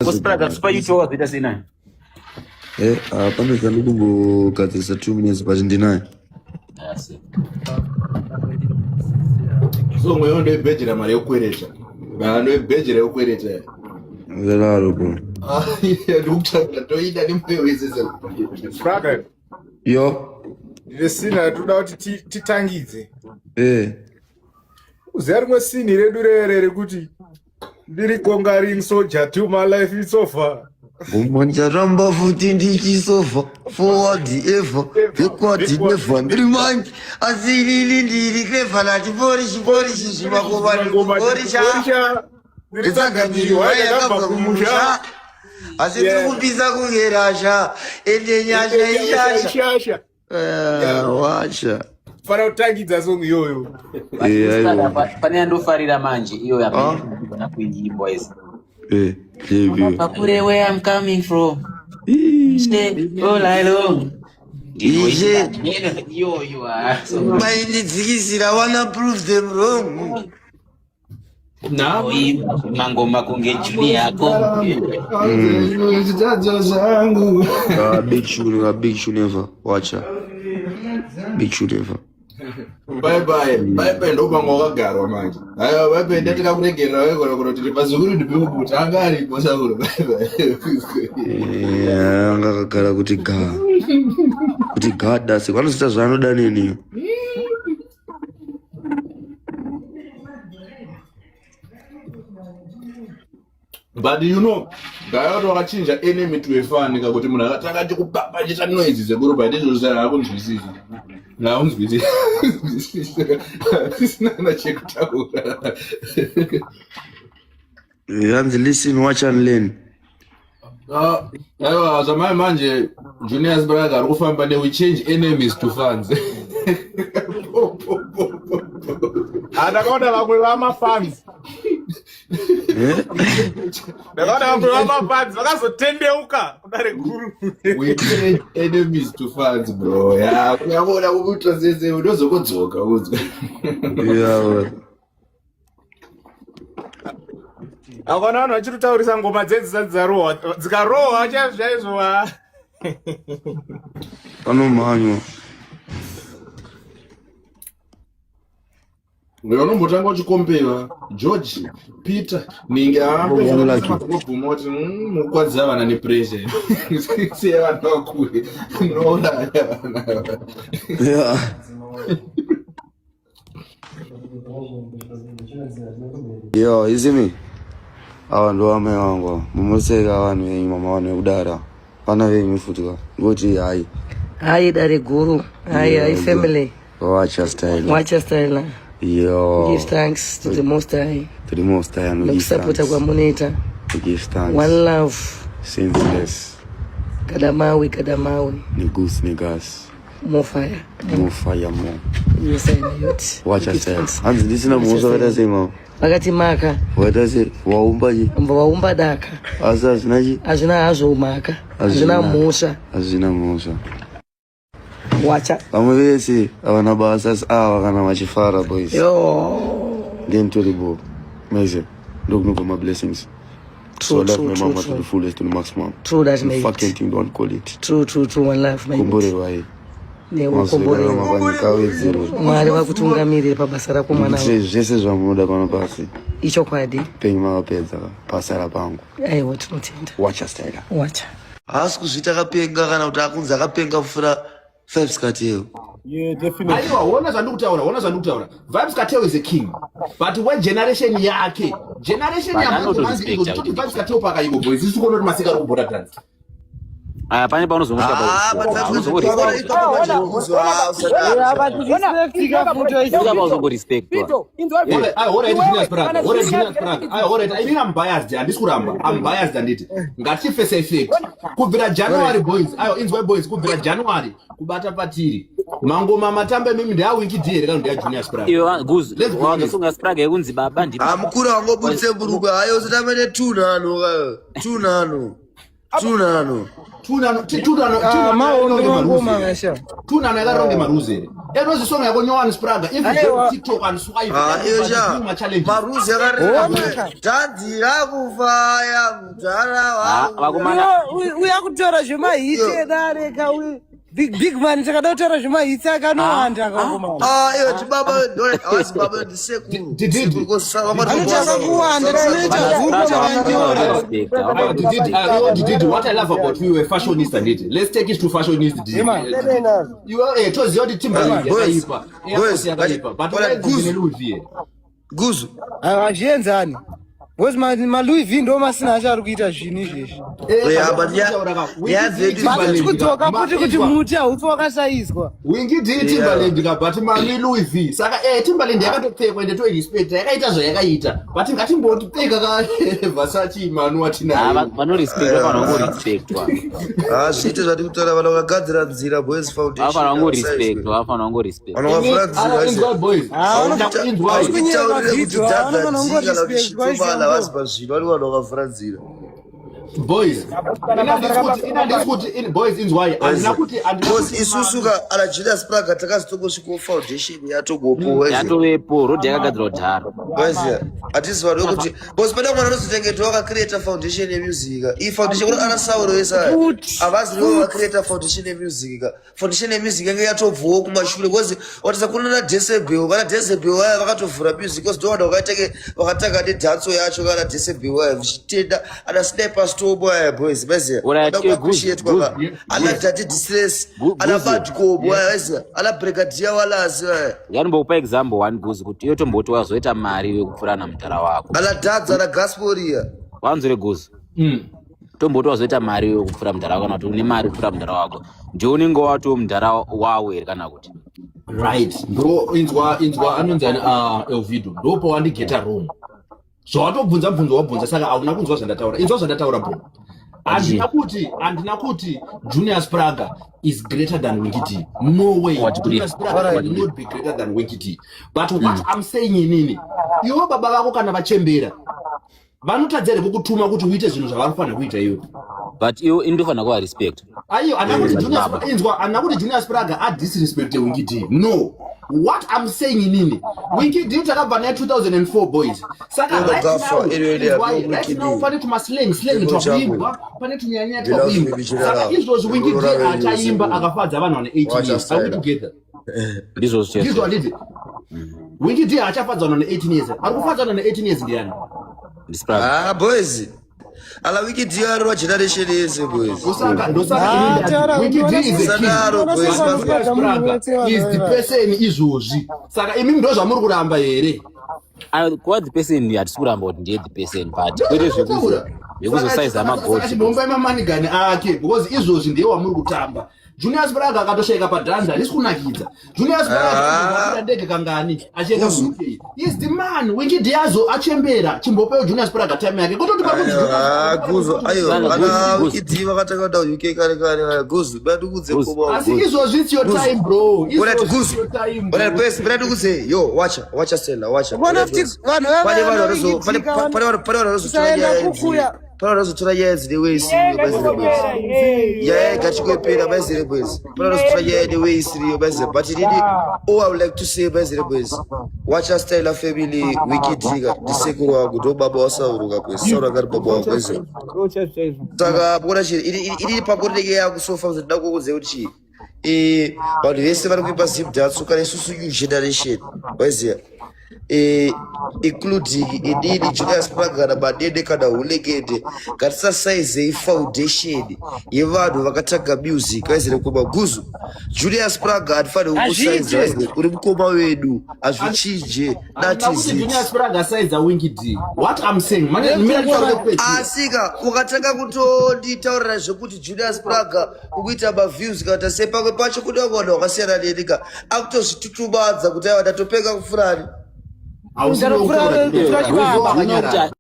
Kuspraga super YouTube wakazoita sei naye? Eh, ah, pane zvandikumbogadzirisa 2 minutes but ndinaye. Asi. So mweyo ndoibhejera mari yekukwereta. Kana ndoibhejera yekukwereta. Zvelaro bro. Ah, ndikutaura ndoida nemweyo wese. Spraga, Yo. ndine sini ratoda kuti titangidze. Eh. Uziya rimwe sini redu rere rekuti ndiri conquering soldier till my life is over. Ngoma ndicharamba futi ndichisova forward ever backward never ndiri manje asi inini ndiri clever lati porishi porishi zvimakoma ndiporisha nditsagamiriwa yakabva kumusha asi ndiri kupisa kunge rasha ende nyasha ishasha ishasha Eh, wacha fana kutangidza song iyoyo Eh, aiwa. Pane yandofarira manje iyo Ah. yamene kuimbwa izi. Eh, yepi. Pakure where I'm coming from. Ii. Stay all alone. Ishe. Iyoyo ah. So Maindidzikisira wanna prove them wrong. Oimba mangoma kunge junior yako. Zvichadzo zvangu. Ah, big tune, ah, big tune ever. Wacha. Big tune ever. Bye bye. Bye bye ndopanga wakagarwa manje. Aiwa bye bye ndatikakuregerera waigona kunoti ndipazukuru ndipe kubuta anga aripo sauro bye bye. Eh, anga akagara kuti ga. Kuti ga dasi. Vanozoita zvaanoda neni. But you know, gaya kuti wakachinja enemy to a fan kakuti munhu akatanga achikupapa achiita noise sekuru but izvozvo saka hakunzwisisi. Haunzwisisi. Hatisina kana chekutaura. Hanzi listen, watch and learn. Ah, Aiwa zvamai manje Junius brother ari kufamba ne we change enemies to fans. Ah, ndakaona vamwe vamafans Eh? ndakaona vamwe vamafans vakazotendeuka kudare guru We change enemies to fans bro. Ya, kuyaona kukuita sese unozokudzoka udzwe. Yeah. akaona vanhu vachiri kutaurisa ngoma dzedzi dzisati dzarohwa dzikarohwa chaizvo chaizvo ah. Panomhanywa. Unombotanga uchikombeva George, Peter, ninge Unlucky. aakubvuma kuti mukwadzisa vana nepressure. Siya vana vakure. Munouraya vana. ava. Yeah. Yo, you see me? Ava ndo amai vangu ava. Munoseka vanhu venyu mama vanhu vekudara. Vana venyu futi ka. Ngoti hayi. Hi dare guru. Hi, hi family. Wacha style. Wacha style. Yo. Give thanks to the most high. To the most high and we give Nokusapota thanks. kwamunoita. We give thanks. One love. Senseless. Kadamawi, kadamawi. Nigus niggas. More fire. More fire more. Yes, I know it. Wacha Give style. thanks. Hanzi ndisina mhosva vakaita sei mama? Vakati maka. Vakaita sei? Waumba chi? Waumba daka. Asi hazvina chi? Hazvina hazvo mhaka. Hazvina mhosva. Hazvina mhosva. Wacha. Vamwe vese havana basa asi ava kana vachifara boys. Yo. Then to the ball. Maize. Ndokunobva ma blessings. So True, I love true, my true, mama to true. the fullest to the maximum. True that, The mate. fucking thing don't call it. True, true, true. One love, mate. Komborerwai. Neukomborerwa. Mazorarama panyika wedzerwe. Mwari vakutungamirire pabasa rako mwana Muitire zvese zvamunoda pano pasi. Ichokwadi. Penyu makapedza ka. Pasara pangu. Aiwa tinotenda. Wacha style. Wacha. Haasi kuzviita akapenga kana kuti akunzi akapenga kupfuura Vybz Kartel. Yeah, definitely. Aiwa, ona zvandikutaura, ona zvandikutaura. Vybz Kartel is a king. But we generation yake, generation But yamanje manje anotorespecta iko toti kuti- Vybz Kartel pakaiko boys, isu kuona kuti masika ari kubhoda dance. Ah, pane paunozongosvika Ah, but pa- Vybz Kartel ipapo manje unozwa, ah, usadaro. pauzongorespectwa. Alright, aye, alright, Genius brother. Alright, Genius brother. Aye, alright, I mean I'm biased, handisi kuramba. I'm biased handiti. Ngatifese effect. Kubvira January boys, ayo inzwai boys, kubvira January kubata patiri. Mangoma matamba emimi ndeawinki D here kana ndeya Junior brother. Iwe guzu Let's be honest. wakasunga spraga yekunzi baba ndi Ah, mukuru wangobudise burugwa hayo usatamba netunhano ka tunhano. Tunano. Tunano tunano Ah, maono mangoma tunano ngasha. tunano yakaronge maruzi here enozi song yako nyowani Spraga if you go to Aiwa. TikTok and swipe Ah, iyo everybody sha. doing ma challenges. Maruzi yakarira. Ona. Dhanzi rakufaya mudhara Ah, wangu. vakomana Uya kutaura zvemahiti Iyo. edare ka uyu. Big big man takada kutaura zvemahiti akanowanda kakomana. Ah, iyo chibaba ndore hawasi baba ndisekuru. Did- Sekuru kosa Anotanga kuwanda tinoita Spraga gupa vanofanira manyora. kurespecta, Aiwa, vanofanira Dididi, Dididi, what I love about you, a fashionista, Didi. Let's take it to fashionist, Didi. Yeah, man. You are toziva kuti Timberland Boys, yakaipa, Air boys, Force yakaipa, but alright, waenzi Goose. zvine Louis V here. Guzu. Hazvienzani. Because maLouis V ndo masina acho ari kuita zvinhu izvezvi. Eh, Yeah, but but yeah- kutaura ka, Winky yeah, D they do. Timberland But ka, kudzoka futi kuti inzwa, muti haufi wakasaizwa. Winky D Timberland ka, but mami Louis V. Saka Timberland yakatopfekwa ende toirespecta, yakaita zvayakaita. But ngatimbotipfeka ka Versace manu Ah, watinayo. vanorespectwa vanofanira kungorespectwa. Ah, zviite zvati kutaura vanhu vakagadzira nzira Boys Foundation. Vanofanira kungorespectwa, vanofanira kungorespectwa. Vanhu vakavhura nzira. Ala, inzwa boys. Ah, Inzwa. Hautitaurire kuti Video, dzadza vanofanira nzira kana kuti kungorespectwa, chitobala izvo. vazi pazvinhu vari vanhu vakavhura nzira. Boys. Ina ndisi kuti boys inzwai. Handina kuti handina Because kuti isusu ka ana Julius Spraga takazotongosvikawo foundation yatogopo. Yatovepo, road yakagadzirwa kudhara. Waiziya, hatisi vanhu vekuti because pane mwana anozotengeta wakacreata foundation yemusic ka. Iyi foundation kuti ana Sauro vese aya Futi. havazi ndivo vakacreata foundation yemusic ka. Foundation yemusic yange yatobvawo kumashure because watasa kuna na Decibel, vana Decibel vaya vakatovhura music because ndo vanhu vakaitenge vakatanga nedhanso yacho kana Decibel vaya vichitenda ana Sniper Storm aya boys maiziya. Alright, Vada Goose, kuappreciatwa ka. Goose, Ana Daddy Distress, ana Goose. Badcob aya maiziya, ana Brigadier Wallace aya. Yanombokupa example one Goose kuti iwe tomboti wazoita mari yekupfuura namudhara wako. Ana Dadza, ana Gasporia. Wanzure Goose. Tomboti wazoita mari yekupfuura mudhara wako kana kuti une mari kupfuura mudhara wako. Ndiwe unenge watoo mudhara wawo here kana kuti? Right ndo inzwa anonzi ani Elvido ndo pawandigeta wrong zvawatobvunza mubvunzo wabvunza saka hauna kunzwa zvandataura inzwa zvandataura bro handina kuti Junior Spraga is greater than Winky D. No way. What Junior good? Spraga Alright. cannot be greater than Winky D, but what I'm saying inini, iwe baba vako kana vachembera vanotadza here kukutuma kuti uite zvinhu zvavanofanira kuita iwe? But iwe indofanira kuva respect. Aiyo, handina kuti Junior Baba. Inzwa, handina kuti Junior Spraga adisrespecte Winky D. No, what I'm saying inini, Winky D takabva naye 2004, boys, saka right Gafa, now, iri iri inzwai, yapo right Winky now D. pane tumaslang slang Iko twakuimbwa, pane tunyanya Ndinozi twakuimbwa. bichira Saka ravo. izvozvi Winky D Ndinoda venyu achaimba sekuru. akafadza vanhu vane 18 years. Are we Wacha together? Ndizvo chete. Ndizvo handiti Winky D achafadza vanhu vane 18 years? Ari kufadza vanhu vane 18 years ndiani? NdiSpraga. Ah, boys. Ala Winky D ari wa generation yese, boys. Osaka ndosaka Ah, inini taura, Winky D is the king. Usadaro, boys. Unoona Spraga is the person izvozvi. Saka imi ndo zvamuri kuramba here? Kuva the person hatisi kuramba kuti ndiye the person, but kwete zvekuzosaiza magoti. Chinomba mamanigani ake because izvozvi ndiye wamuri kutamba. Junior Spraga akatoshayika padhanzi harisi kunakidza. Junior Spraga Ah. ndege kangani achienda Uzu. kuUK? Is the man. Winky D azo achembera, chimbopewo Junior Spraga time yake kutoti Ah, Guzo, ayo, Saka, ana Guzo, Winky D vakatanga kuenda UK kare kare. Guzo, bandikudze Guzo. koma. Asi izvozvi it's your time, bro. Alright, Izvozvi it's Guzo. your time, bro. Alright, boys, bandikudze. Yo, wacha, wacha Stella, wacha. Unoona Alright, futi boys. vanhu Pane vava vanhu vanozo pane vanoitika pane vanhu pane vanhu vanozotora usaenda nyaya idzi. kukuya. Pane vanhu vanozotora nyaya idzi neway isiriyo, baizire boys. Nyaya igachingopera, baizire boys. Pane vanozotora nyaya neway isiriyo, baizire. But inini, all I would like to say, baizire boys. Wacha Stella family, Winky D ka, ndisekuru wangu, ndo baba wasauruka, boys. Sauro akari baba wangu, baizire. Saka muona chiri inini pakurinenge yakusofa kuti ndakuudze kuti chii, vanhu vese vari kuimba zimdancehall kana isusu new generation, waiziya, including inini Julius Spraga kana Madede kana Hulengende, ngatisasaizei foundation yevanhu vakatanga music, waizire kuma guzu. Julius Spraga hatifaniri kukusaiza. Hazviite. Uri mukoma wedu, hazvichinje. That Handina is kuti it. Junior Spraga saiza Winky D. What I'm saying, mane mira nditaure kweti. Asika ukatanga kutonditaurira zvekuti Julius Spraga ukuita maviews kana sei, pamwe pacho kuda vanhu vakasiyana nenika akutozvitutumadza kuti aiwa ndatopenga kufurani. Hausiri Ndakufura- kutaura. kufura chibaba. Wakanyarara.